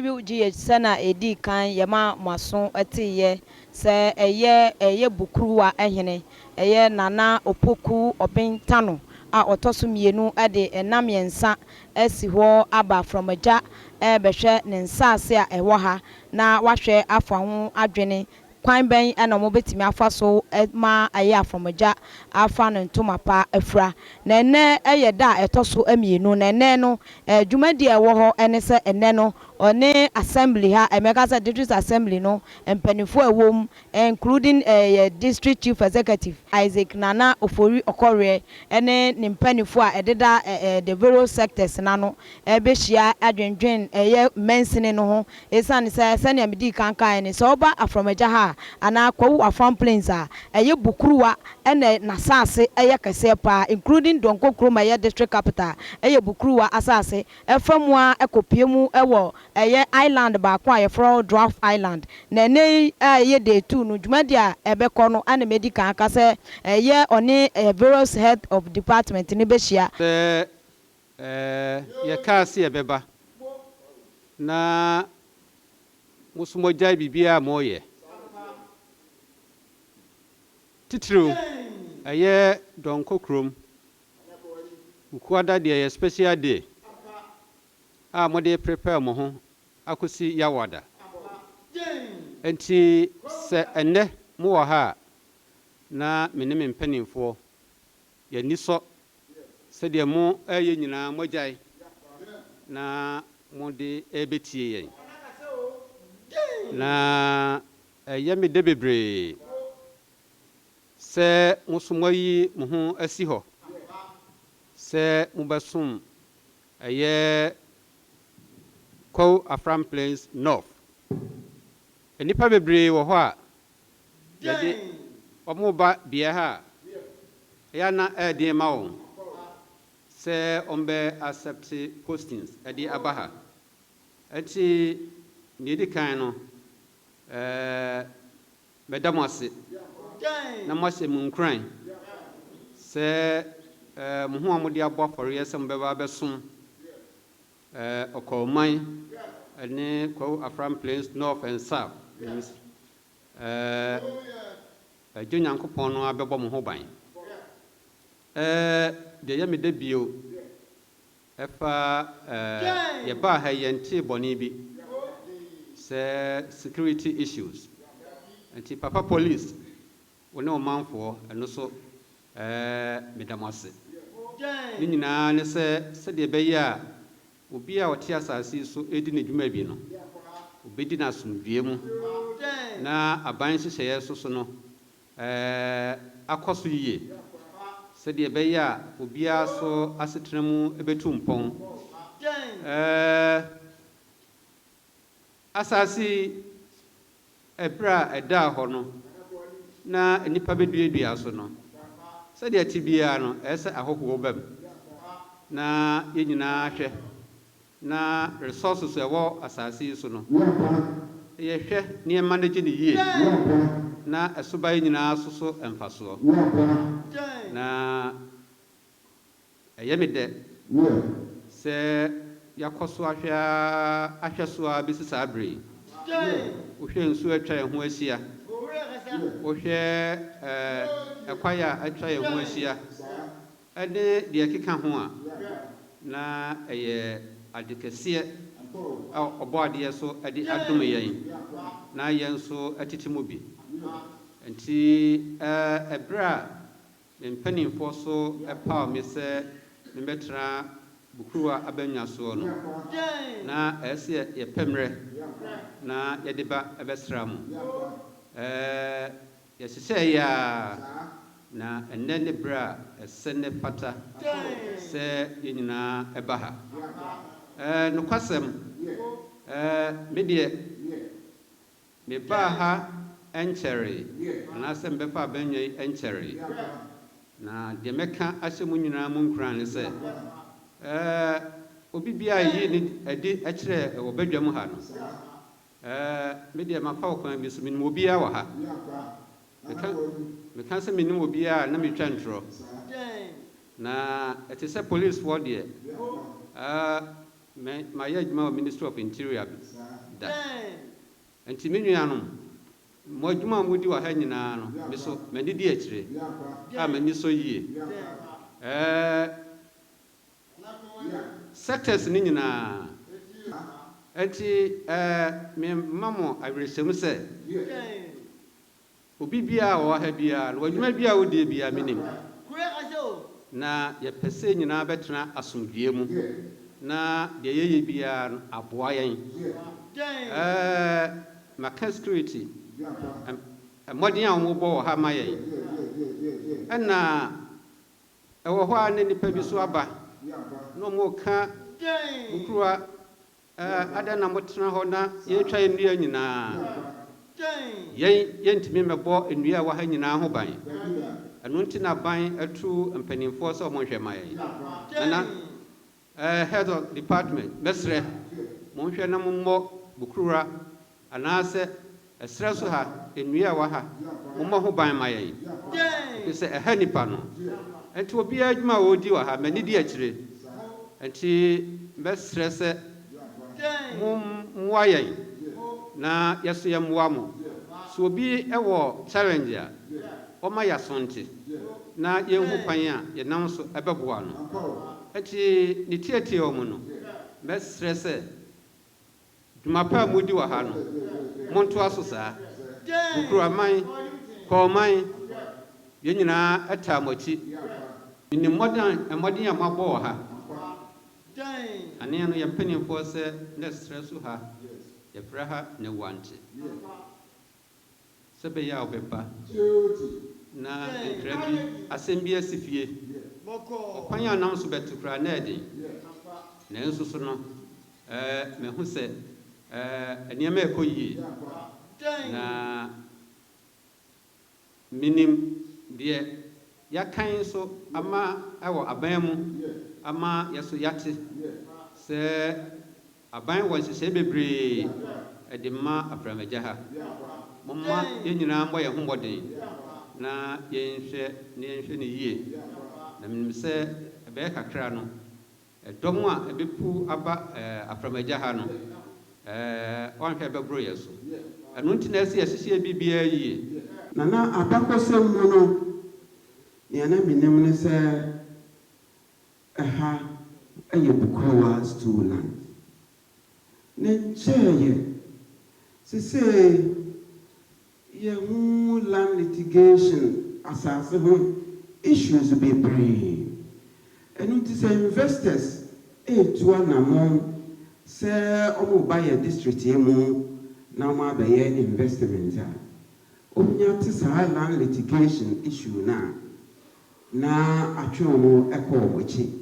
GH sɛna ɛdii kan yɛma mo aso teeɛ sɛ ɛyɛ ɛyɛ Bukuruwa hene, ɛyɛ Nana Opoku Obeng Tano a ɔtɔ so mmienu de nna mmiɛnsa asi hɔ aba Frɔmagya rebɛhwɛ ne nsaase a ɛwɔ ha na wahwɛ afa ho adwene. Kwan bɛn na wɔbɛtumi afa so ma ayɛ afɔmogya afa no ntoma pa afira? Na ɛnnɛ yɛ da a ɛtɔ so mmienu, na ɛnnɛ no dwumadie a ɛwɔ hɔ ne sɛ ɛnnɛ no ɔne assembly ha, mɛka sɛ district assembly no mpanimfoɔ a ɛwɔ mu including yɛ district chief executive Isaac Nana Ofori Ɔkɔreɛ ne ne mpanimfoɔ a ɛdeda the various sectors no ano bɛhyia adwendwen ɛyɛ mansini no ho. Esiane sɛ sɛnea midii kan kae no, sɛ woba Afrɔmagya ha a, anaa Kwawu Afram Plains a, ɛyɛ Bukuruwa na n'asaase yɛ kɛseɛ paa, including Donkor kurom a ɛyɛ district capital, ɛyɛ Bukuruwa asaase. Ɛfa mu ara kɔpue mu wɔ ɛyɛ island baako a yɛfrɛ hɔ Dwarf Island. Na ɛnnɛ yi a ɛyɛ day two no, dwumadi a ɛbɛkɔ no na madi kan aka sɛ ɛyɛ ɔne various head of department no bɛhyia. Sɛ yɛkaa sɛ yɛbɛba na mo nso moagyae biribiara a moreyɛ, titiriw ɛyɛ Donkor kurom, Wukuada deɛ ɛyɛ special day a mode prepare mo ho akɔsi Yawada. Enti sɛ ɛnnɛ mowɔ ha a, na me ne me mpanimfoɔ yɛn ani sɔ sɛdeɛ mo reyɛ nyinaa moagyae na mode rebɛtie yɛn. Na ɛyɛ me dɛ bebree sɛ mo nso moayi mo ho asi hɔ sɛ mobɛsom ɛyɛ Kwawu Afram Plains North. Nnipa bebree wɔ hɔ a yɛde wɔn reba beaɛ ha a, ɛyɛ a na ɛyɛ den ma wɔn sɛ wɔbɛ accept postings de aba ha. Ɛnti nea ɛdi kan no, mɛda mo ase na moahyɛ mo nkuran sɛ mo ho a mode abɔ afɔreɛ sɛ mobɛba abɛsom Ɔkɔɔman ne Kwawu Afram Plains North and South. Agya Nyankopɔn no ara bɛbɔ mo ho ban. Deɛ ɛyɛ me dɛ bio, ɛfa yɛbaa ha yi yɛntee bɔne bi sɛ security issues. Nti papa police, wo ne wo manfoɔ, ɛno so meda mo ase. Ne nyinaa ne sɛ sɛdeɛ ɛbɛyɛ a Obi a ɔte asase yi so redi ne dwuma bi no, obedi no asomdwoe mu, na aban nhyehyɛe nso so no, akɔ so yiye, sɛnea ɛbɛyɛ a obiara so asetena mu betu mpɔn. Asase yi, Ɛberɛ a ɛdaa hɔ no na nnipa bɛduaduaa so no, sɛdeɛ ɛte biara no, ɛyɛ sɛ ahɔhoɔ ba mu na yɛn nyinaa hwɛ na resources a ɛwɔ asase yi so no, yɛhwɛ na yɛ manage no yie na ɛso ba yɛn nyinaa so so mfasoɔ. Na Ɛyɛ me dɛ sɛ yɛakɔ so ahwɛ ara ahwɛ so ara besi saa bere yi. Wohwɛ nsu a atwa yɛn ho ahyia, wohwɛ kwae a atwa yɛn ho ahyia, ne deɛ ɛkeka ho a, na ɛyɛ ade kɛseɛ a Ɔbɔadeɛ so de adom yɛn na yɛn nso tete mu bi. Enti ɛberɛ a Me mpanimfoɔ so paw me sɛ memmɛtena Bukuruwa abannwa soɔ no, na ɛyɛ sɛ yɛpɛ mmerɛ na yɛde ba bɛsra mo. Yɛhyehyɛeɛ ara, na ɛnnɛ ne berɛ a ɛsɛ na ɛfata sɛ yɛn nyinaa ba ha. Nokwasɛm, me deɛ, Mebaa ha nkyɛree, anaasɛ mebɛfaa abannwa yi nkyɛree, na deɛ mɛka ahyɛ mo nyinaa mo nkuran ne sɛ, ɛɛ, obi biara a yɛyii no adi kyerɛɛ wɔ badwam ha no, ɛɛ, me deɛ mafa ɔkwan bi so, menim obiara wɔ ha. Meka, meka sɛ menim obiara a, na metwa ntorɔ. Na ɛte sɛ policefoɔ deɛ, ɛɛ, me, mayɛ adwuma wɔ Ministry of Interior. da. Nti me nuanom, mo adwuma a modi wɔ ha nyinaa no, me so m'ani di akyire a m'ani sɔ yie. Sectors no nyinaa. Nti memma mo awerɛhyɛmu sɛ obi biara a ɔwɔ ha biara no, w'adwuma biara a wodie biara menim. Na yɛpɛ sɛ nyinaa bɛtena asomdwoeɛ mu na deɛ yɛyɛ biara no aboa yɛn. Maka security mmɔden a wɔbɔ wɔ ha ma yɛn. Ɛna ɛwɔ hɔ a ne nnipa bi so aba na wɔka Bukuruwa, adɛn na motena hɔ na yɛretwa yɛn nnua nyinaa? Yɛn yɛntumi mmɛbɔ nnua a ɛwɔ ha nyinaa ho ban. Ɛno nti na ban atu mpanimfoɔ sɛ wɔnhwɛ ma yɛn. Nana, head of department, mɛsrɛ monhwɛ na mommɔ Bukuruwa anaasɛ ɛserɛ so ha, nnua a ɛwɔ ha, mommɔ ho ban ma yɛn. Ɛfiri sɛ ɛha nipa no. Nti obiara adwuma a wɔredi wɔ ha, m'ani di akyire. Nti mɛsrɛ sɛ mommoa yɛn na yɛso yɛmmoa mo. Sɛ obi wɔ challenge a, ɔma yɛaso nte na yɛnhu kwan a yɛnam so ɛbɛboa no. Nti ne tietie wɔ mu no, mɛsrɛ sɛ dwuma pa a modi wɔ ha no, montoa so saa. Bukuraman, Kɔɔman, yɛn nyinaa ɛtaa mo akyi. Menim mmɔden a moabɔ wɔ ha. Anea no yɛn mpanimfoɔ sɛ na ɛserɛ so ha, yɛfrɛ ha ne wante. Sɛ bɛyɛ a wobɛba na nkra bi, asɛm bi asi fie. Ɔkwan a nam so bɛto koraa na ɛden. Nanso so no, mahu sɛ nneɛma ɛkɔ yie. Na menim deɛ yɛakan nso ama ɛwɔ aban mu ama yɛso yɛate sɛ aban wɔ nhyehyɛe bebree ɛde ma Aframagya ha. Momma yɛn nyinaa mmɔ yɛn ho mmɔden na yɛnhwɛ na yɛnhwɛ no yie. Na menim sɛ ɛbɛyɛ kakra no, ɛdɔm a ɛbɛpu aba Aframagya ha no, wɔnhwɛ ɛbɛboro yɛn so. Ɛno nti na ɛsɛ yɛhyehyɛ biribiara yie. Nana, abakɔsɛm mu no, nea na menim ne sɛ ɛha ɛyɛ Bukuruwa stool land. Ne nkyɛeɛ sesei yɛho land litigation, asase ho issues bebree. Ɛno nti sɛ investors ɛretu anammɔn sɛ ɔmo ba yɛ district yi mu na ɔmo abɛyɛ investment a, ɔnya te saa land litigation issue no a, na atwe wɔn ɛkɔ wɔn akyi.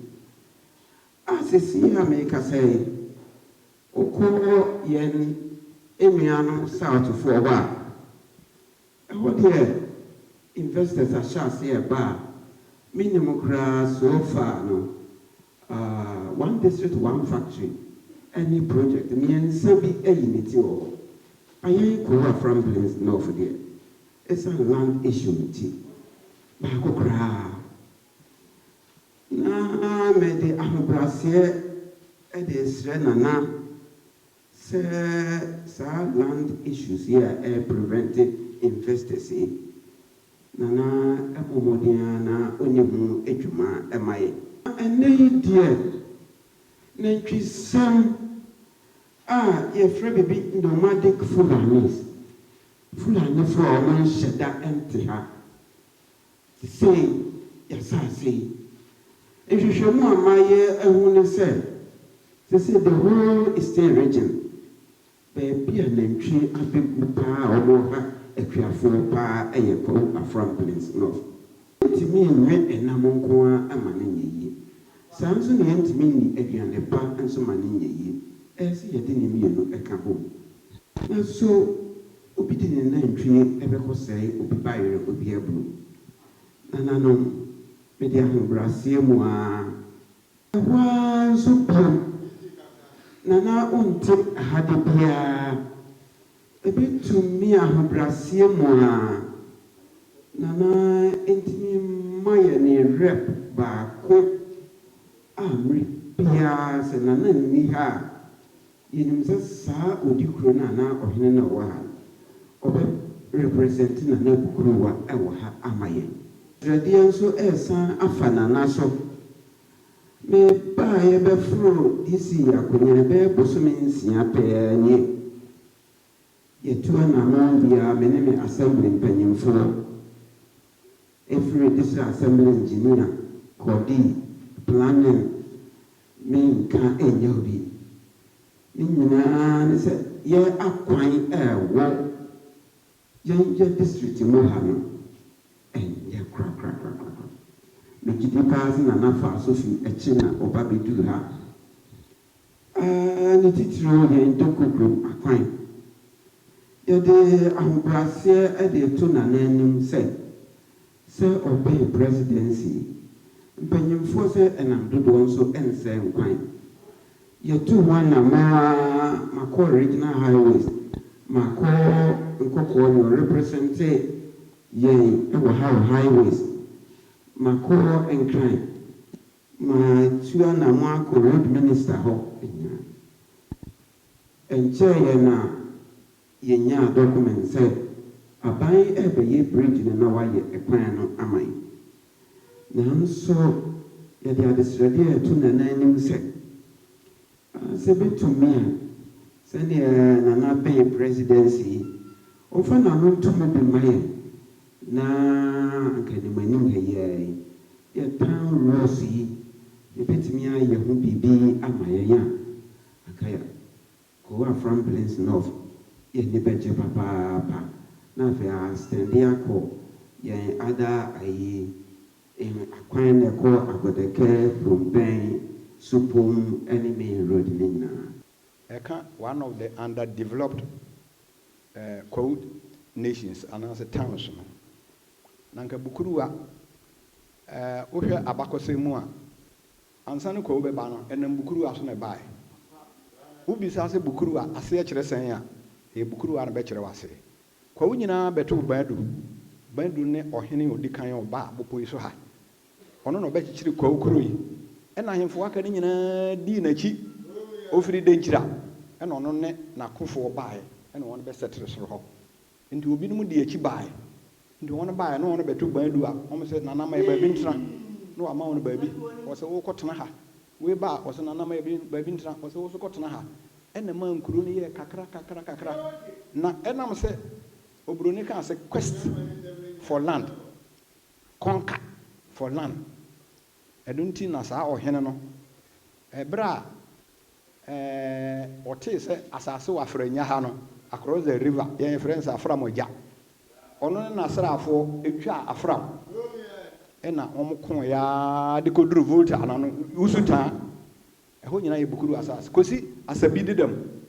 A sisi a mekasa yi, wokɔ yɛn nnuanom southfoɔ hɔ a, ɛhɔ deɛ investors ahyɛ ase ɛba a, menim koraa so far no, One District One Factory ɛne project mmiɛnsa bi ayi ne ti wɔ hɔ. Ayɛn Kwahu Afram Plains North deɛ, ɛsiane land issue nti, baako koraa. Na mede ahobrɛaseɛ ɛde srɛ Nana sɛ saa land issues yi a ɛyɛ prevent investors yi, Nana ɛbɔ mmɔden a na ɔni ho adwuma ɛma yɛ. Ɛnnɛ yi deɛ, nantwisɛm a yɛfrɛ biribi nomadic Fulanis, Fulanifoɔ a wɔn nhyɛ da nte ha sei yɛasase yi, nhwehwɛmu a mayɛ ahu ne sɛ sɛ the whole Eastern Region, baabi a nantwie abɛgu paa a wɔwɔ ha akuafoɔ paa yɛ Kwahu Afram Plains North. Ntumi nwe ɛnam nko ara ama no nyɛ yie. Saa nso na yɛntumi nni aduane pa nso ma no nyɛ yie. Ɛyɛ sɛ yɛde ne mmienu ɛka bom. Na so obi de ne nantwie ɛbɛkɔ sɛe obi bayerɛ, obi aburo? Nananom, mede ahobrɛaseɛ mu a ɛhɔ ara nso bio, Nana, wonte ha de biara ebɛtumi ahobrɛaseɛ mu a Nana ntumi mma yɛ ne rep baako a mmere biara sɛ Nana nni ha a. Yɛnim sɛ saa odikuro no anaa ɔhene no a ɔwɔ ha no, ɔbɛ represent Nana Bukuruwa wɔ ha ama yɛn. Srɛdeɛ nso resan afa Nana so. Mebaeɛ bɛforoo DC akonnwa bɛyɛ bosome nsia pɛɛ nie. Yɛtu anammɔn biara, me ne me assembly mpanyimfoɔ, ɛfiri District Assembly Engineer, Kɔdi, Planning, menka ɛnyɛ obi. Ne nyinaa ne sɛ yɛ akwan ɛwɔ yɛn yɛ district mu ha no, ɛnyɛ korakorakorakora. Megye di paa sɛ Nana faa so fi akyi na ɔba bɛduru ha. Ne titiriw yɛn Dokokrom akwan. Yɛde ahobrɛaseɛ de to Nana anim sɛ sɛ ɔbɛn presidency, mpanyimfoɔ sɛ ɛnam dodoɔ nso nsɛ nkwan. Yɛtu ho anammɔn a makɔ regional highways, makɔ Nkɔkɔɔ ne ɔrepresent yɛn wɔ ha wɔ highways, makɔ Nkran, matu anammɔn akɔ road minister hɔ nyinaa. Ɛnkyɛɛ yɛn na yɛnyaa document sɛ aban ɛrebɛyɛ bridge no na wayɛ ɛkwan no ama yɛn. Nanso yɛde adesrɛdeɛ ɛto Nana anim sɛ sɛ bɛtumi a, sɛdeɛ Nana bɛn presidency yi, ɔmfa n'ano nto mu bi mma yɛn na anka anim anim ha yi ara yi, yɛ town roads yi, yɛbɛtumi ayɛ ho biribi ama yɛn a, anka yɛ Kwahu Afram Plains North yɛn ani bɛgye papaapa na afei extend akɔ yɛn ada ayi akwan na ɛkɔ Agodeke, Burumbɛn, Supom ne main road ne nyinaa. Ɛka one of the underdeveloped Kwahu nations anaasɛ towns no. Na nka Bukuruwa, wohwɛ abakɔsɛm mu a, ansa ne Kwahu bɛba no, ɛnam Bukuruwa so na ɛbaeɛ. Wobisa sɛ Bukuruwa aseɛ kyerɛ sɛn a, ɛyɛ Bukuruwa na bɛkyerɛ wo aseɛ. Kwahu nyinaa bɛtoo Baadu. Baadu ne ɔhene a ɔdi kan a ɔbaa bepɔ yi so ha. Ɔno na ɔbɛkyekyere Kwahu kuro yi. Ɛna ahemfo aka no nyinaa dii n'akyi. Ɔfiri Denkyira ɛna ɔno ne n'akofoɔ baeɛ ɛna wɔn bɛsɛtere soro hɔ. Nti obinom di akyi baeɛ. Nti wɔn baeɛ na wɔn bɛto Baadu a, wɔn sɛ, "Nana, ma yɛ baabi ntena." Na wama wɔn baabi. Wɔsɛ wokɔtena ha. Wei ba a, wɔsɛ, "Nana, ma yɛ baabi ntena." Wɔsɛ wo nso kɔtena ha. Ɛna maa nkuro no yɛɛ kakra kakra kakra. Na ɛnam sɛ oburoni kaa sɛ quest for land, conquer for land. Ɛno nti na saa ɔhene no, ɛberɛ a ɔtee sɛ asase wɔ Afranya ha no, across the river, yɛn yɛfrɛ no sɛ Aframogya. Ɔno ne n'asraafoɔ atwa Afram. Ɛna wɔn koeɛ de kɔduru Volta ano no, Wusutaa. Ɛhɔ nyinaa yɛ Bukuru asase. Kɔsi Asabi dedam.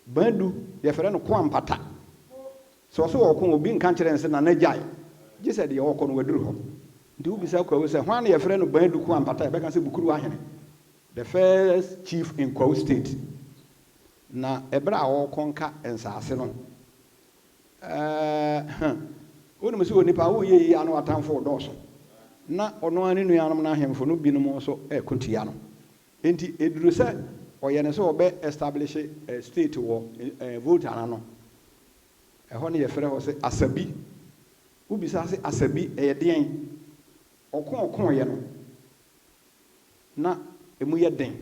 Baadu, yɛfrɛ no Koampata. Sɛ ɔso ɔko, obi nka nkyerɛ no sɛ Nana gyae. Gye sɛ deɛ ɔkɔ no waduru hɔ. Nti wobisa Kwahu sɛ, hwan na yɛfrɛ no Baadu Koampata? Yɛbɛka sɛ Bukuru ahene. The first chief in Kwahu State. Na ɛberɛ a ɔrekɔnka nsase no, wonim sɛ onipa woyɛ yi ano atamfo dɔɔso. Na ɔno ara ne nuanom no ahemfo no binom nso ɛko tia no. Nti ɛduru sɛ ɔyɛ ne sɛ ɔbɛ establish state wɔ Volta no. Ɛhɔ no yɛfrɛ hɔ sɛ Asabi. Wobisa sɛ Asabi ɛyɛ deɛn? Ɔko ɔkoeɛ no na emu yɛ den.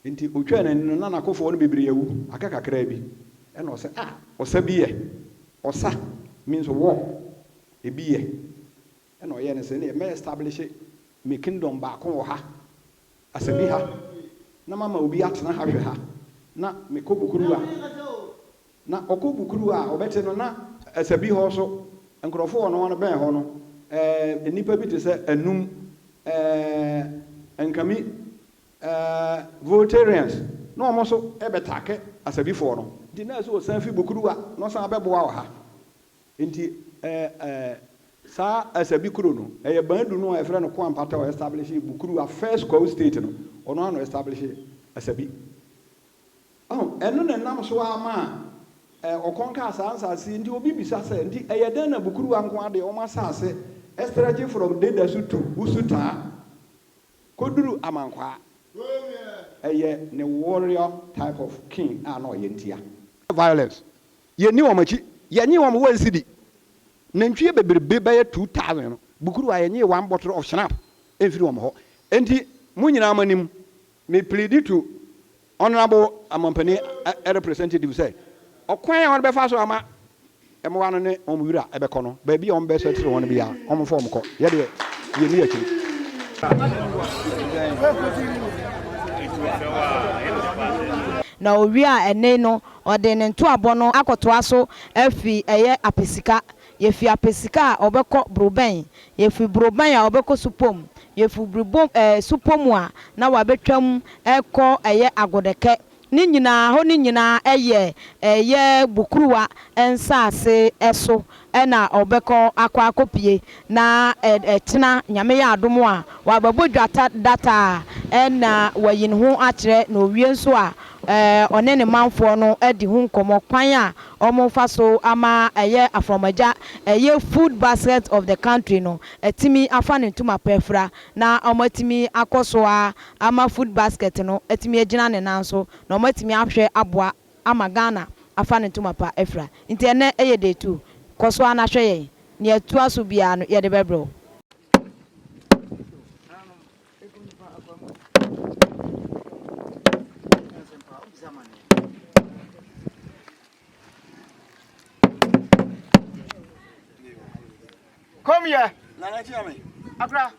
Nti otwaa n'ani no na n'akofoɔ no bebree awu, aka kakraa bi. Ɛna ɔsɛ, ah, ɔsa bi yɛ. Ɔsa means war. Ebi yɛ. Ɛna ɔyɛ ne sɛ ne mɛ establish me kingdom baako wɔ ha. Asabi ha. Na mama obi atena ha hwɛ ha. Na mekɔ Bukuruwa. Na ɔkɔ Bukuruwa a ɔbɛte no na Asabi hɔ so nkurɔfoɔ wɔ no bɛn hɔ no, nnipa bi te sɛ Anum, Nkami, Voltarians na wɔn nso bɛtaake Asabifoɔ no. Nti na ɛsɛ ɔsan fi Bukuruwa na ɔsan bɛboa wɔ ha. Nti saa Asabi kuro no, ɛyɛ Baadu no a yɛfrɛ no Koampata a establish Bukuruwa first Kwahu State no, ɔno ano establish Asabi. Ɛno na ɛnam so ama a ɔkɔnka saa nsase yi. Nti obi bisa sɛ, nti ɛyɛ dɛn na Bukuruwa nko adeɛ wɔn asase stretch from Dedaso to Wusutaa kɔduru Amankwaa? Ɛyɛ ne warrior type of king a na ɔyɛ ntia. Violence. Yɛnni wɔn akyi. Yɛnye wɔn one cedi. Nantwie bebrebe bɛyɛ 2000 no, Bukuru a yɛnyee one bottle of Schnapp mfiri wɔn hɔ. Enti mo nyinaa mo anim, me pleadi to Honourable Amampanin representative sɛ, ɔkwan a wɔde bɛfa so ama mmoa no ne wɔn wura bɛkɔ no, baabi a wɔbɛsɛtere wɔn biara, wɔmfa wɔn kɔ. Yɛ deɛ, yɛnni akyiri. Na owie a ɛnne no ɔde ne ntoabɔ no akɔtoa so afi ɛyɛ apesika. Yɛfi apesika a ɔbɛkɔ borobɛn, yɛfi borobɛn a ɔbɛkɔ supom, yɛfi bribom ɛɛ supom a na wabɛtwam kɔ ɛyɛ agodɛkɛ. Ne nyinaa, hɔ no nyinaa yɛ ɛyɛ Bukuruwa nsaase so na ɔbɛkɔ akɔ akɔpue. Na ɛkyena, Nyame yɛ adom a, wabɛbɔ dwa ta data na wayi ne ho akyerɛ, na owie nso a, ɔne ne manfoɔ no adi ho nkɔmmɔ kwan a wɔfa so ama ɛyɛ Afrɔmagya, ɛyɛ food basket of the country no atumi afa ne ntoma pa afira na wɔatumi akɔ so ara ama food basket no atumi agyina ne nan so na wɔatumi ahwɛ aboa ama Ghana afa ne ntoma pa afira. Nti ɛnnɛ yɛ day two. Kɔ so ara na hwɛ yɛn. Nea ɛtoa so biara no yɛde bɛbrɛ wo. Come here. Akra.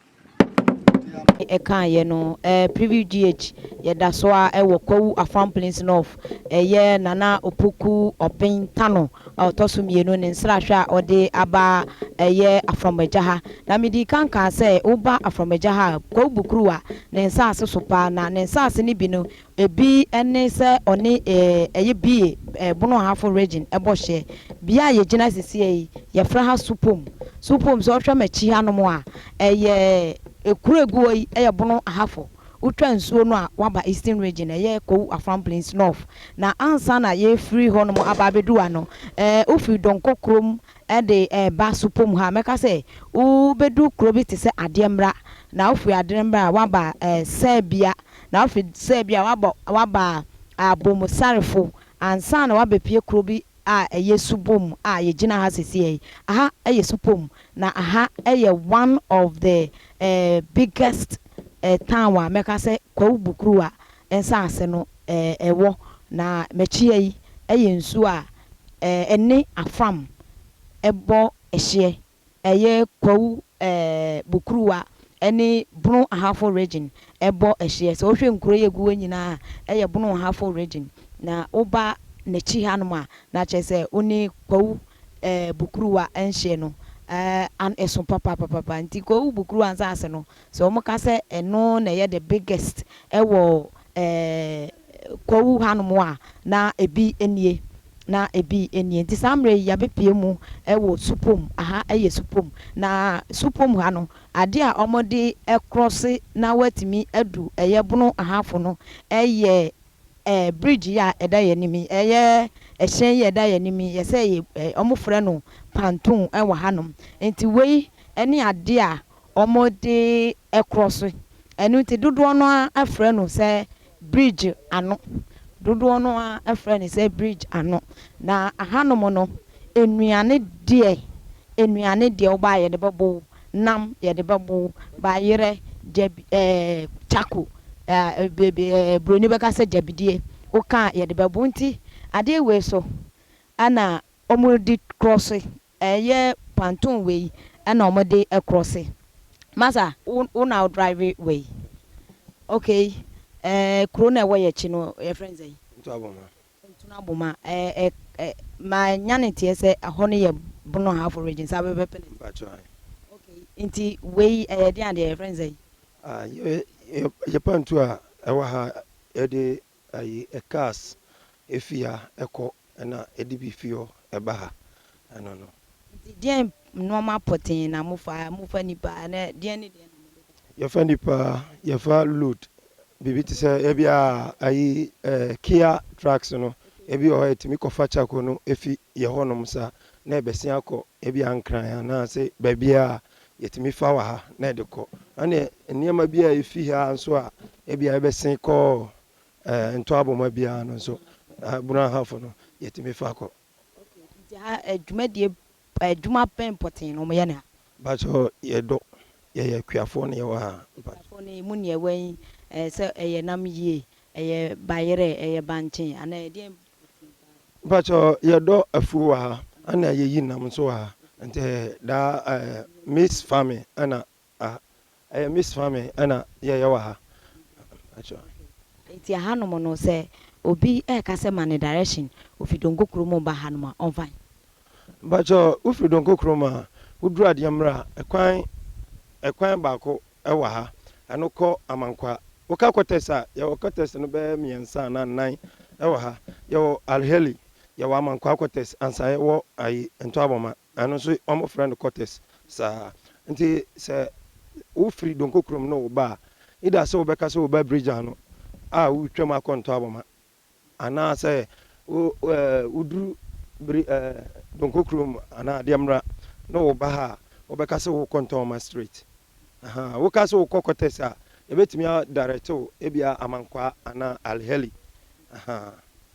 Ɛkaeɛ no, Preview GH, yɛda so ara wɔ Kwawu Afram Plains North, ɛyɛ Nana Opoku Ɔben Tano a ɔtɔ so mmienu ne nsrahwɛ a ɔde aba ɛyɛ Afram Agya ha. Na medii kan kaa sɛ woba Afram Agya ha a, Kwawu Bukuruwa ne nsaase so paa, na ne nsaase no bi no, Ebi ne sɛ ɔne ɛyɛ Bie, Bono Ahafo Region bɔ hyeɛ. Bea a yɛgyina seesei yi, yɛfrɛ ha Supom. Supom, sɛ wohwɛ m'akyi hanom a, ɛyɛ kuro a ɛgu hɔ yi yɛ Bono Ahafo. Wotwa nsuo no a, woaba Eastern Region, ɛyɛ Kwawu Afram Plains North. Na ansa na yɛrefiri hɔnom aba abɛduru ha no, wofiri Donkor kurom de reba Supom ha a, mɛka sɛ wobɛdu kuro bi te sɛ Adeɛmmra. Na wofiri Adeɛmmra a, woaba Sɛbia. Na afei sɛ ebia woabɔ woaba Abomsarefo ansa na woabɛpue kuro bi a ɛyɛ Subom a yɛgyina ha seesei yi. Aha yɛ Supom, na aha yɛ one of the biggest town a mɛka sɛ Kwawu Bukuruwa nsaase no ɛwɔ. Na m'akyi ha yi yɛ nsuo a ɛne Afram bɔ hyeɛ. Ɛyɛ Kwawu eh, Bukuruwa ne Bono Ahafo Region ɛbɔ ɛhyeɛ. Sɛ wohwɛ nkuro yi a ɛgu hɔ nyinaa a, ɛyɛ Bono Ahafo Region. Na woba n'akyi hanom a, na kyerɛ sɛ wo ne Kwawu eh, Bukuruwa nhyeɛ no eh, an ɛso papapapapa. Nti Kwawu Bukuruwa nsaase no, Sɛ wɔka sɛ ɛno na ɛyɛ the biggest wɔ Kwawu hanom a, na ebi nie, na ebi nie. Nti saa mmerɛ yi yɛabɛpue mu wɔ Supom, aha yɛ Supom. Na Supom ha no, adeɛ a wɔde krɔse na wɔatumi adu ɛyɛ Bono Ahafo no yɛ bridge yi a ɛda yɛn anim yi, ɛyɛ ɛhyɛn yi a ɛda yɛn anim yi, yɛsɛ yɛ, wɔfrɛ no pantoon wɔ hanom. Nti wei ne adeɛ a wɔde korɔ so. Ɛno nti dodoɔ no ara frɛ no sɛ bridge ano. Dodoɔ no ara frɛ no sɛ bridge ano. Na ahanom no, nnuane deɛ, nnuane deɛ woba a yɛde bɛbɔ wo, nam yɛde bɛbɔ wo, bayerɛ, gyabi ɛɛ kyako, ɛɛ ɛɛ buroni bɛka sɛ gyabidie, woka a yɛde bɛbɔ wo. Nti adeɛ wei so na wɔde korɔ so. Ɛyɛ pantoon wei na ɔmo de krɔse. Masa wo wo na wo drive wei? Ok ɛɛ kuro no a ɛwɔ yɛ akyi no yɛfrɛ no sɛn? Ntoaboma. Ntoaboma ɛɛ ɛ ma nya ne teɛ sɛ ɛhɔ no yɛ Bono Ahafo region saa pɛpɛpɛ na ɛte? Mpakyɛw ae. Ok nti wei ɛyɛ deɛn adeɛ yɛfrɛ no sɛn? Ah yɛ yɛ yɛ pantu a ɛwɔ ha yɛde Ayi cars efi ha kɔ ɛna ɛde bi fi hɔ ɛba ha ɛno no. Nti deɛn nnoɔma pɔtee na mofa? Mofa nnipa anaa deɛn ne deɛn na mode ba? Yɛfa nnipa, yɛfa load, biribi te sɛ ebia ayi Kia trucks no ebi wɔ hɔ a yɛtumi kɔfa charcoal no fi yɛ hɔ nom saa na ɛbɛsen akɔ ebia Nkran anaa sɛ baabiara a yɛtumi fa wɔ ha na ɛde kɔ. Ɛne nneɛma bi a efi ha nso a ebia ɛbɛsen kɔ. Ntɔ abɔma biara no nso, Brong Ahafo no yɛtumi fa kɔ. Nti ha dwumadie, adwuma bɛn pɔtee na wɔyɛ no ha? Mpakyɛw, yɛdɔ, yɛyɛ akuafoɔ na yɛwɔ ha. Akuafoɔ no emu nea ɛwɔ yi, sɛ ɛyɛ nam yie, ɛyɛ bayerɛ, ɛyɛ bankye anaa ɛdeɛn pɔtee paa? Mpakyɛw, yɛdɔ afuo wɔ ha, ɛna yɛyi nam nso wɔ ha. Nti daa mixed farming ɛna ɛyɛ mixed farming ɛna yɛyɛ wɔ ha. Mpakyɛw. Nti ahanom no, sɛ obi ɛreka sɛ ma ne direction, ofi Donko kurom ba hanom a, ɔmfa he? Mpakyɛw, wofiri Donko kurom a, woduru adeɛ mmerɛ a, ɛkwan baako ɛwɔ ha, ɛno kɔ Amankwa. Woka quarters a, yɛwɔ quarters no bɛyɛ mmiɛnsa anaa nnan ɛwɔ ha. Yɛwɔ Alheli, yɛwɔ Amankwa quarters, ansa yɛwɔ ayi Ntɔ Abɔma, ɛno nso wɔn frɛ no quarters saa. Nti sɛ wofiri Donko kurom na woba a, either sɛ wobɛka sɛ woba bridge ano a wotwam akɔ Ntɔ Abɔma, anaasɛ wo woduru biri Donko kurom anaa adeɛ mmra na woba ha a, wobɛka sɛ wokɔ Ntɔ Abɔma straight. Woka sɛ wokɔ quarters a, yɛbɛtumi a direct wo ebia Amankwa anaa Alheli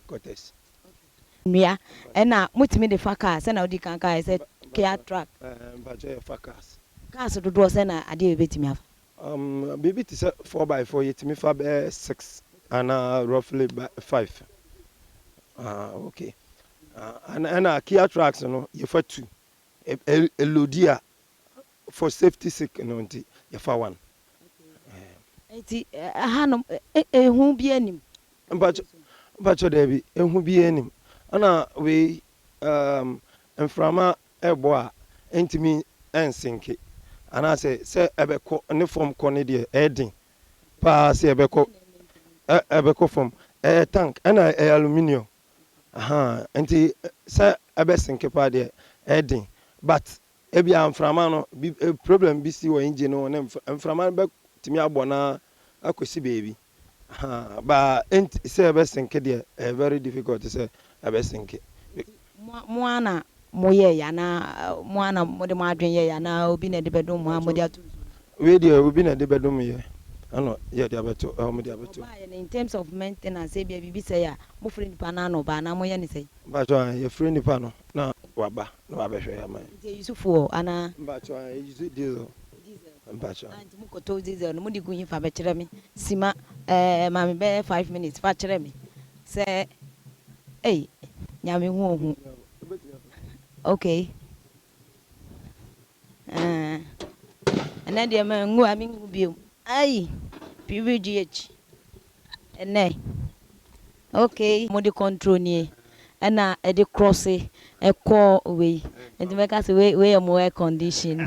quarters. Nnua ɛna motumi de fa kaa sɛna wodi kan kaa sɛ Kia truck? Mpakyɛw, yɛfa cars. Cars dodoɔ sɛ na adeɛ bɛtumi afa? Biribi te sɛ 4x4, yɛtumi fa bɛyɛ six anaa roughly five. Okay. Ɛna Kia trucks no yɛfa two. Ɛ load a, for safety sake no nti yɛfa one. Nti hanom ehu bi anim? Mpakyɛw, daabi, ehu bi anim. Ɛna wei mframa ɛbɔ a, ɛntumi ɛnsinke anaasɛ sɛ ɛbɛkɔ ne fam kɔ ne deɛ, ɛyɛ den paa sɛ ɛbɛkɔ fam. Ɛyɛ tank ɛna ɛyɛ aluminium, nti sɛ ɛbɛsinke paa deɛ, ɛyɛ den, but ebia mframa no bi problem bi si wɔ engine no ne mframa no bɛtumi abɔ na akɔsi beebi ba. Nti sɛ ɛbɛsinke deɛ, ɛyɛ very difficult sɛ ɛbɛsinke. Mo ara na moyɛɛ anaa mo ara na mode mo adwene yɛɛ anaa obi na ɛde bɛdom mo a mode ato nsuo? Wei deɛ, obi na ɛde bɛdom yɛ ɛna yɛde abɛto, ɛwɔ de abɛto. Ɔbaayɛ no, in terms of maintenance, ebia biribi sɛe a, mofrɛ nipa no ano ɔba anaa moyɛ ne sɛe? Mpakyɛw, yɛfrɛ nipa no na waba na wabɛhwɛ ama yɛn. Nti ɛyi so fuel anaa? Mpakyɛw, ɛyi so diesel. Mpakyɛw. Nti mokɔtɔ diesel no, mode gu hefa? Bɛkyerɛ me sima maame bɛyɛ 5 minutes fa kyerɛ me sɛ ei, Nyame hu ohu. Okay, ɛnɛ deɛ mangu a mengu biom. Ai, PVGH ɛnɛ. Okay, mode control nie ɛna ɛde cross ɛkɔ wei, nti mɛka sɛ wei wei yɛ mo air condition.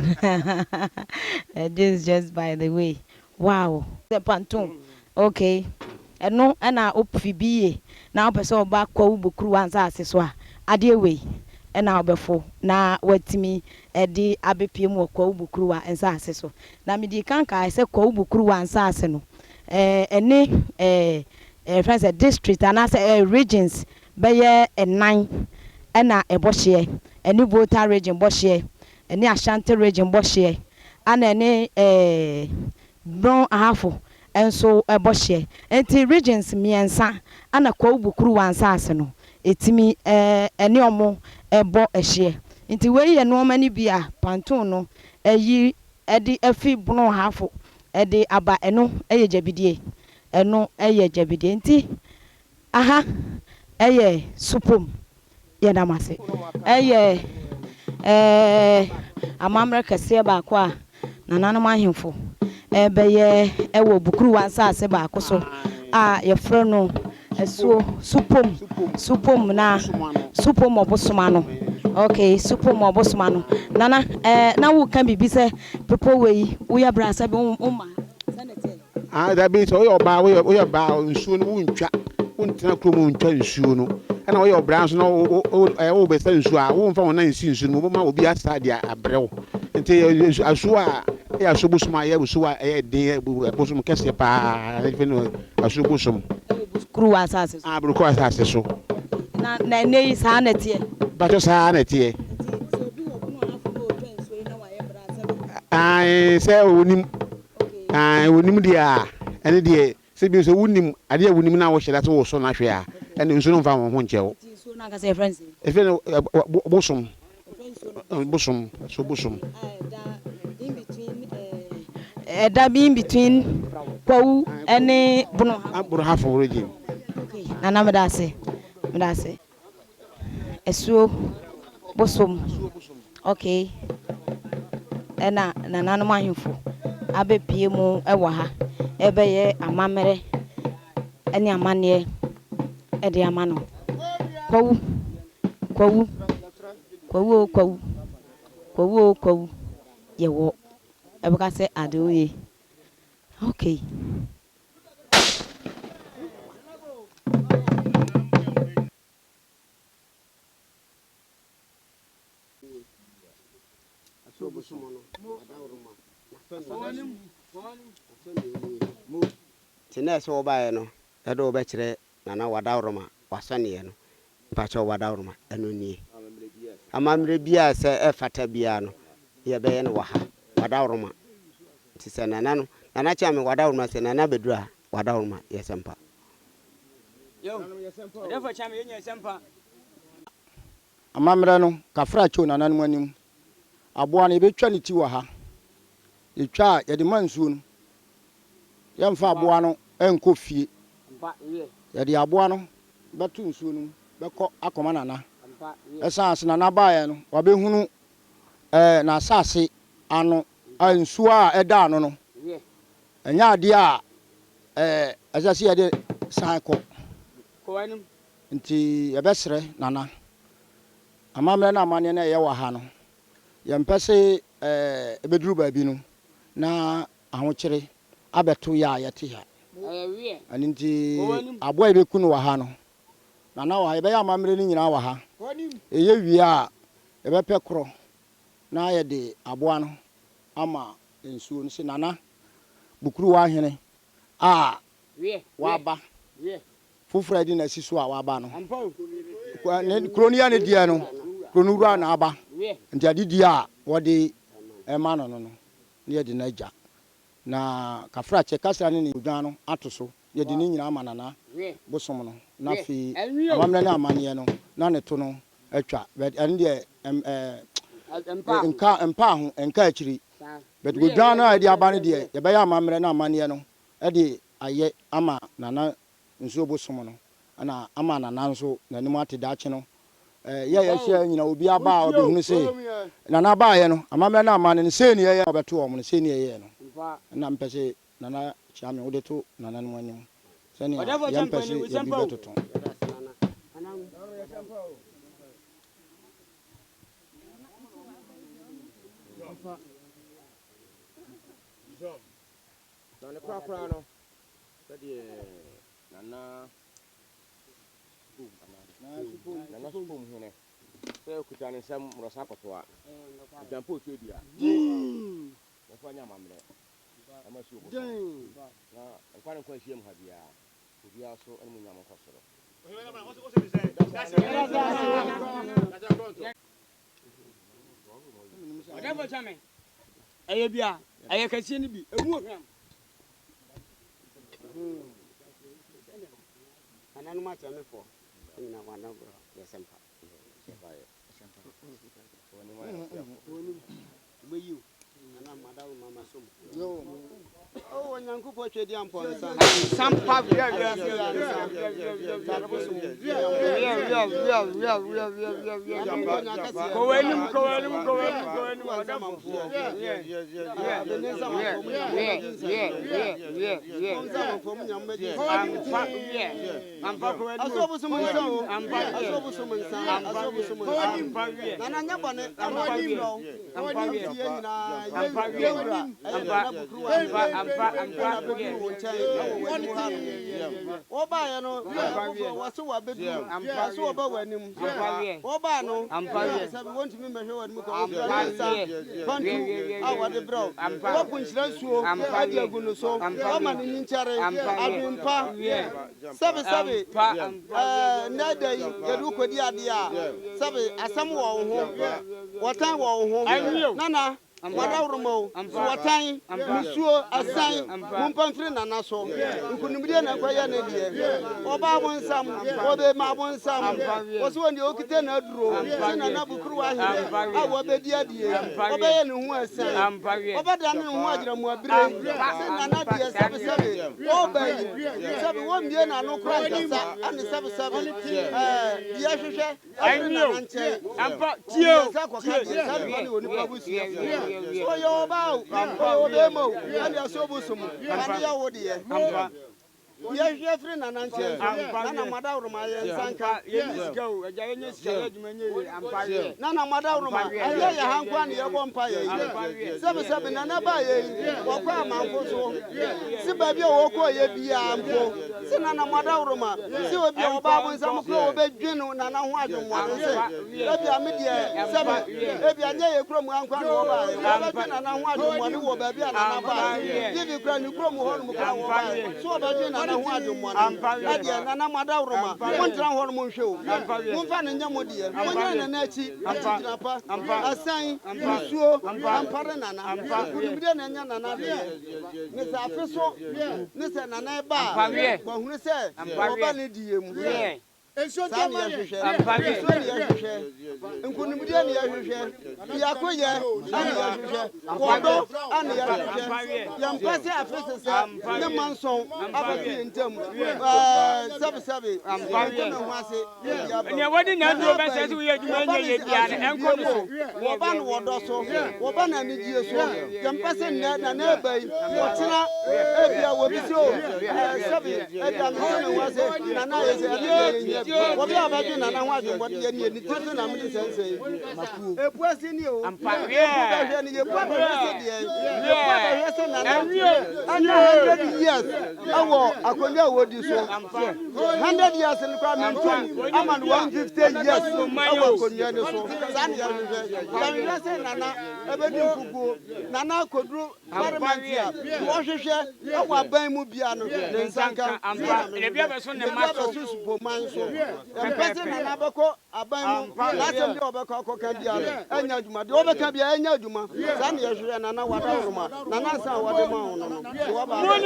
This is just by the way. Wow, sɛ pontoon. Okay, ɛno ɛna wofi bi yie na wopɛ sɛ ɔba Kwawu Bukuruwa nsase so a, adeɛ wei ɛna wobɛfo na watumi ɛde abɛpie mu wɔ Kwawu Bukuruwa nsase so. Na mede kan kaa sɛ Kwawu Bukuruwa nsase no ɛne ɛɛ fɛn sɛ district anaasɛ regions bɛyɛ ɛnan ɛna ɛbɔ hyeɛ. Ɛne Volta Region bɔ hyeɛ, ɛne Ashanti Region bɔ hyeɛ, ana ɛne Brong Ahafo nso ɛbɔ hyeɛ. Nti regions mmiɛnsa ana Kwawu Bukuruwa nsase no ɛtumi ɛne ɔmo ɛbɔ ɛhyeɛ. Nti wei yɛ nneɛma no bi a pontoon no ɛyi ɛde afi Brong Ahafo ɛde aba. Ɛno ɛyɛ gyabidie, ɛno ɛyɛ gyabidie. Nti aha ɛyɛ supom. Yɛdam ase. Ɛyɛ amammerɛ kɛseɛ baako a nananom ahemfo ɛbɛyɛ ɛwɔ Bukuruwa nsase baako so a yɛfrɛ no asuo Supom. Supom na Supom ɔbosoma no. Okay, Supom ɔbosoma no. Nana, na woka biribi sɛ bepɔ wei woyɛ brasa bi woma sɛne teɛ? Ah, dabi, sɛ woyɛ ɔbaa, woyɛ ɔbaa, nsuo no wontwa, wontena kurom wontwa nsuo no. Ɛna woyɛ ɔbraa nso na wo wo ɛɛ wobɛsa nsuo a, womfa wo nan nsi nsuo no mu, wobɛma obi asa de abrɛ wo. Nti asuo a ɛyɛ asuo bosom a ɛyɛ asuo a ɛyɛ den, bosom kɛseɛ paa, ɛfɛ no asuo bosom. Ɛwɔ Bukuruwa asase so? Ah, Bukuruwa asase so. Na ɛnɛ yi saa na ɛteɛ? Batɔ, saa na ɛteɛ. Nti sɛ obi wɔ Bono Ahafo na ɔtwa nsuo yi na wayɛ bra sɛ Ae, sɛ onim. Ae, onim deɛ a, ɛne deɛ. Sɛ bio sɛ wonim adeɛ a wonim na wohyɛ da sɛ wosɔ no ahwɛ a, ɛnde nsuo no mfa wo ho nkyɛ wo. Nti nsuo no ankasa yɛfrɛ no sɛn? Yɛfrɛ no bosom. Bosom, so bosom. A ɛda in between ɛda in between Kwawu ne Bono. Bono Hafo region. Okay, Nana meda ase, meda ase. Asuo bosom okay ɛna nananom ahemfo abɛpue mu wɔ ha ɛrebɛyɛ amammerɛ ne amanneɛ de ama no. Kwawu, kwawu, kwawu o kwawu, kwawu o kwawu, yɛwɔ ɛbɛka sɛ ade oye okay. Nti na ɛsɛ wobaeɛ no ɛde wo bɛkyerɛ Nana Wadaworoma wasɔneɛ no mpakyɛw Wadaworoma ɛno nie amammerɛ biaa sɛ ɛfata biaa no yɛbɛyɛ no wɔ ha Wadaworoma nti sɛ Nana no Nana Kyeame Wadaworoma sɛ Nana bɛduru a Wadaworoma yɛsɛmpa. Amammerɛ no, Kafra Kyo nananom anim. Aboa no, yɛbɛtwa ne ti wɔ ha. Yɛtwa a, yɛde ma nsuo no. Yɛmfa aboa no nkɔ fie. Yɛde aboa no bɛto nsuo no mu bɛkɔ akɔma Nana. Ɛsiane sɛ Nana baeɛ no, wabɛhunu ɛɛ n'asase ano a nsuo a ɛda ano no, ɛnyɛ adeɛ a ɛɛ ɛsɛ sɛ yɛde san kɔ. Nti yɛbɛsrɛ Nana, amammerɛ ne amanneɛ no a ɛyɛ wɔ ha no, yɛmpɛ se ɛbɛduru baabi no na ahokyere abɛto yɛ a yɛte ha. Ɛno nti aboa a yɛbɛku no wɔ ha no, Nana wɔ ha, yɛbɛyɛ amammerɛ no nyinaa wɔ ha. Yɛyɛ wie a, yɛbɛpɛ korɔ na yɛde aboa no ama nsuo no se Nana Bukuruwa Hene a waba foforɔ a yɛde no asi so a waba no, ne kuro no yɛ ne deɛ no, kuro no wura na aba, nti adedie a wɔde ma no no no, na yɛde no agya. Na Kafrakyɛ kasa ne ne odwan no ato so, na yɛde ne nyinaa ama Nana bosom no, na afei amammerɛ ne amanneɛ no, na ne to no atwa. But ɛno deɛ nka mpaa ho, ɛnka akyiri. But odwan no a yɛde aba no deɛ, yɛbɛyɛ amammerɛ ne amanneɛ no de ayɛ ama Nana nsuo bosom no na ama Nana nso n'anim ate daakye no yɛ yɛhyia nyina obi aba a ɔbɛhunu se Nana baayɛ no amammerɛ ne amanne no sei ne yɛyɛ na ɔbɛto wɔn no sei ne yɛyɛɛ no na mepɛ se Nana Kyeame wode to Nananom anim sɛnea yɛmpɛ se yɛn bi bɛtoto. Na ne korakora no, sɛdeɛ Nana Nana Supom hene sɛ ɔkuta ne nsam mmorɔsa kɔtoa, Odwampa otuo dua, Yɛmfa nyɛ amammerɛ mma asuo bosom, Na nkwa ne nkwa nhyiam ha biara, Obiara so animuonyam nkɔ soro. Ɔdɛfo kyɛ me. Ɛyɛ bi a, ɛyɛ kɛseɛ no bi. Ɛmu ohwam. Nananom akyerɛmefoɔ nyina wɔn adɔborɔ yɛ sɛmpa. Wɔbaeɛ no, foforɔ wɔse wɔabɛduru, wɔse wɔba w'anim. Wɔbaa no, sɛ wɔntumi mmɛhwɛ w'anim kɔ, wɔkura ne nsa pantu a wɔde brɛ wo. Wɔapo nhyira nsuo adi agu no so, wɔama no nyinkyɛre, adwempa. Sɛbesɛbe, ɛnnɛ da yi yɛde wo kɔdi adeɛ a, sɛbe asɛm wɔ wo ho, wɔtan wɔ wo ho. Nana. Mo adaworoma o, so wɔtan, musuo, asan, mompa mfiri Nana so. Nkunimdie na nkɔyɛ ne deɛ. Ɔba abonsam, ɔbɛma abonsam. Wɔse wɔn deɛ ɔkita n'aduro, se Nana Bukuruwa hene a wɔbɛdi adie, ɔbɛyɛ ne ho asiane, ɔbɛdane ne ho agyinamoabire, se Nana deɛ sɛbesɛbe ɔreba yi, sɛbe wɔmmie n'ano koraa nkasa, ɛne sɛbesɛbe ɛɛ deɛ hwehwɛ. Ɛne nana nkyɛn. Yɛn nsa kɔka deɛ saa nipa no yɛ onipa abusuafoɔ. So ɔyɛ ɔbaa o, ɔyɛ ɔbɛrima o, ɛne ɛsɛ obosom fa no yɛ wo deɛ. Yɛhwehwɛ firi nana nkyɛn nso, nana madaworoma yɛn nsa nka. Nana madaworoma, ɛnyɛ yɛ ha nko ara na yɛbɔ mpaeɛ yi. Sɛbesɛbe nana baeɛ yi, wɔkɔ amanfo so. Se baabi a wɔkɔeɛ biara mpo, Se nana mo adaworoma, se obi a ɔba abonsam koro a obedwen nana ho adwemmɔne se, Ebia me deɛ, sɛbe, ebia nyɛ yɛn kurom ha nko ara na wɔbaeɛ, wɔbɛdwen nana ho adwemmɔne wɔ baabi a nana baeɛ, even koraa ne kurom hɔnom koraa wɔbaeɛ, se wɔbɛdwen nana ho adwemmɔne. Ɛdeɛ, nana mo adaworoma, montena hɔnom nhwɛ o, momfa no nyɛ mo deɛ, monnyina nana akyi, akyigyina pa, asan, nsuo, ampare nana, nkunimdie na ɛnyɛ nana deɛ. Ne sɛ afe so ne sɛ nana reba a, wahunu sɛ wɔba ne diiɛ mu. Saa ne yɛhwehwɛ. Nsuo ne yɛhwehwɛ. Nkonimdie ne yɛhwehwɛ. Biakoyɛ ne yɛhwehwɛ. Ɔdɔ ne yɛhwehwɛ. Yɛmpɛ sɛ afe sesɛ ne manson abɛto yɛn ntam. Sɛbesɛbe, yɛnte me ho ase. Nea wɔde n'aduro bɛsɛ sɛ woyɛ adwuma nyɛ yie biara no, ɛnkɔ no so. Wɔba no ɔdɔ so, wɔba no anigyeɛ so. Yɛmpɛ sɛ nnɛ na na ɛba yi, ɔkyena ebia wɔbi sɛ o, sɛbe ebia mente me ho ase, nana ayɛ sɛ, ɛno deɛ yɛnhia bi. Obi a ɔbɛdwen nana ho adwemmɔne deɛ, neɛ ne tiri so na mede saa nsɛm yi. Epu ase nie o, yɛpu bɛhwɛ no, yɛpu abɛhwɛ sɛ deɛ, yɛpu abɛhwɛ sɛ nana anya 100 years ɛwɔ akonnwa a wɔdi so. 100 years no koraa mentum ama no 150 years ɛwɔ akonnwa no so. Saa na yɛhwehwɛ. Yɛhwehwɛ sɛ nana ɛbɛdi nkukuo, nana akɔduru parliament a, wɔhwehwɛ ɛwɔ aban mu bia no ne nsa nka. Saa na mehwehwɛ. Ebi abɛso supoman so. Yɛmpɛ sɛ nana bɛkɔ aban mu n'asɛm bi a ɔbɛkɔ akɔka biara no ɛnyɛ adwuma. Deɛ ɔbɛka biara ɛnyɛ adwuma. Saa na yɛhwehwɛ nana wadaworoma. Nana nsa a wɔde ma wo no no, deɛ waba abɛyɛ.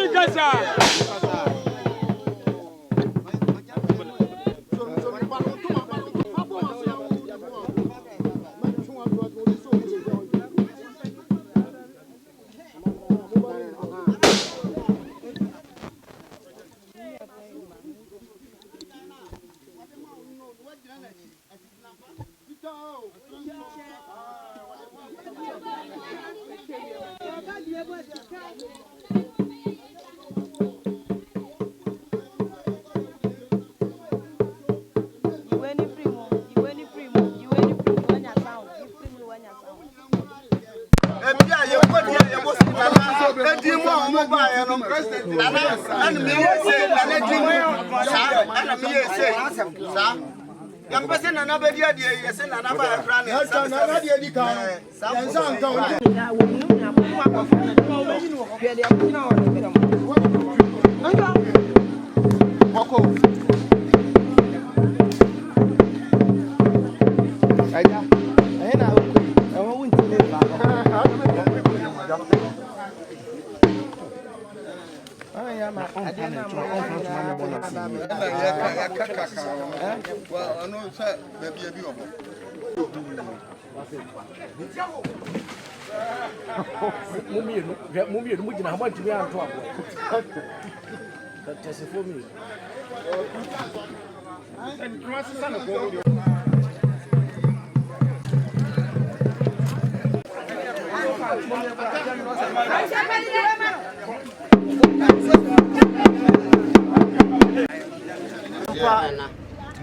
Ebi a yɛbɔ di a yɛbɔ si nana edi mu a wɔn baeɛ no nana ɛna mi yɛ se nana di mu saa ɛna mi yɛ se saa yɛmpɛ sɛ nana bɛdi adeɛ yɛ sɛ nana ba ɛkora ne nsa nana deɛ di kan no yɛn nsa nka wɔn. Kɔkɔ. Ɛgya, ɛhe na wokɔ yi? Ɛhɔ wontumi mfa hɔ. Mo mmienu, hwɛ mo mmienu mo gyina ha mo antumi anto aboɔ. Tɛsefoɔ mmienu.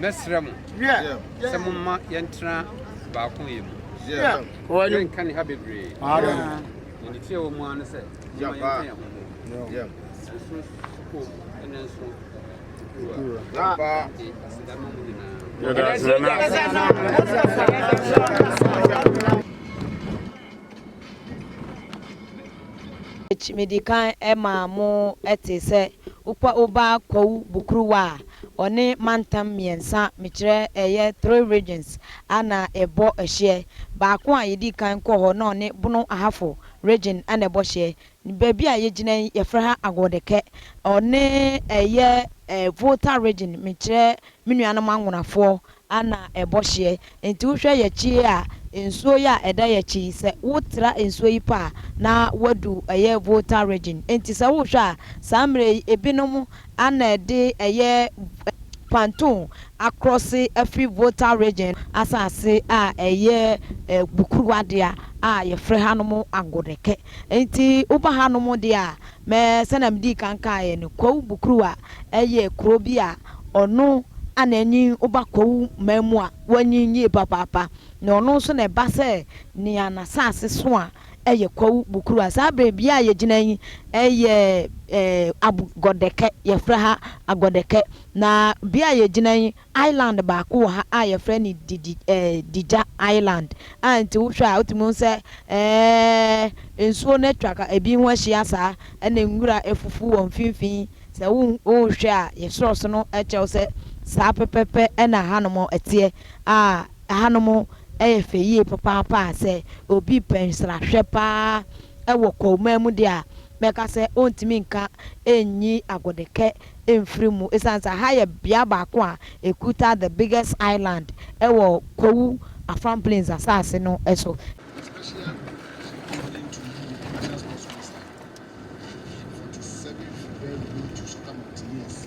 Mɛsrɛ mo sɛ momma yɛntena baakoyɛ mu. Yɛnka ne ha bebree. Na ne tiawa mu ara ne sɛ, momma yɛnka yɛn ho mmom. Nso sukuu ne nso kuruwa. Nti aseda ma mo nyinaa. Medi kan maa mo tee sɛ wokɔ woba Kwawu Bukuruwa a, ɔne mantam mmiɛnsa, mekyerɛ ɛyɛ three regions ana ɛbɔ hyeɛ. Baako a yɛdii kan kɔɔ hɔ na ɔne Bono Ahafo region na ɛbɔ hyeɛ. Baabi a yɛgyina yi yɛfrɛ ha Agɔdekɛ. Ɔne ɛyɛ Volta region, mekyerɛ me nuanom Anwonafoɔ ana ɛbɔ hyeɛ. Nti wohwɛ yɛakyi a, nsuo yi a ɛda yɛakyi yi, sɛ wotra nsuo yi pɛ a, na woadu ɛyɛ Volta region. Nti sɛ wohwɛ a, saa mmerɛ yi ebinom ana ɛde ɛyɛ pontoon akrɔse afiri Volta region asase a ɛyɛ Bukuruwa dea a yɛfrɛ hanom Agodeke. Nti woba hanom deɛ a, mɛ sɛnea medii kan kaeɛ no, Kwawu Bukuruwa ɛyɛ kuro bi a ɔno ana anyin. Woba Kwawu man mu a, wanyin yie papaapa. Na ɔno nso na ɛba sɛ nea n'asase so a ɛyɛ Kwawu Bukuruwa. Saa berɛ bea a yɛgyina yi ɛyɛ Agɔdɛkɛ, yɛfrɛ ha Agɔdɛkɛ. Na bea a yɛgyina yi, island baako wɔ ha a yɛfrɛ no Didi Digya Island a nti wohwɛ a wotumi hu sɛ nsuo no atwa ebi ho ahyia saa, ɛna nwura afufu wɔ mfimfini. Sɛ wohwɛ a, yɛsorɔso no kyerɛw sɛ saa pɛpɛpɛ ɛna hanom ɛteɛ a hanom ɛyɛ fɛ yie papaapa a sɛ obi pɛ nsrahwɛ paa ɛwɔ Kwawuman mu deɛ a, mɛka sɛ ɔntumi nka ɛnyi Agɔdekɛ mfiri mu, ɛsiane sɛ ha yɛ bea baako a ɛkuta the biggest island ɛwɔ Kwawu Afram Plains asase no so. Special evening to you, National Sports Minister, 47th birthday to Soccer Mountaineers.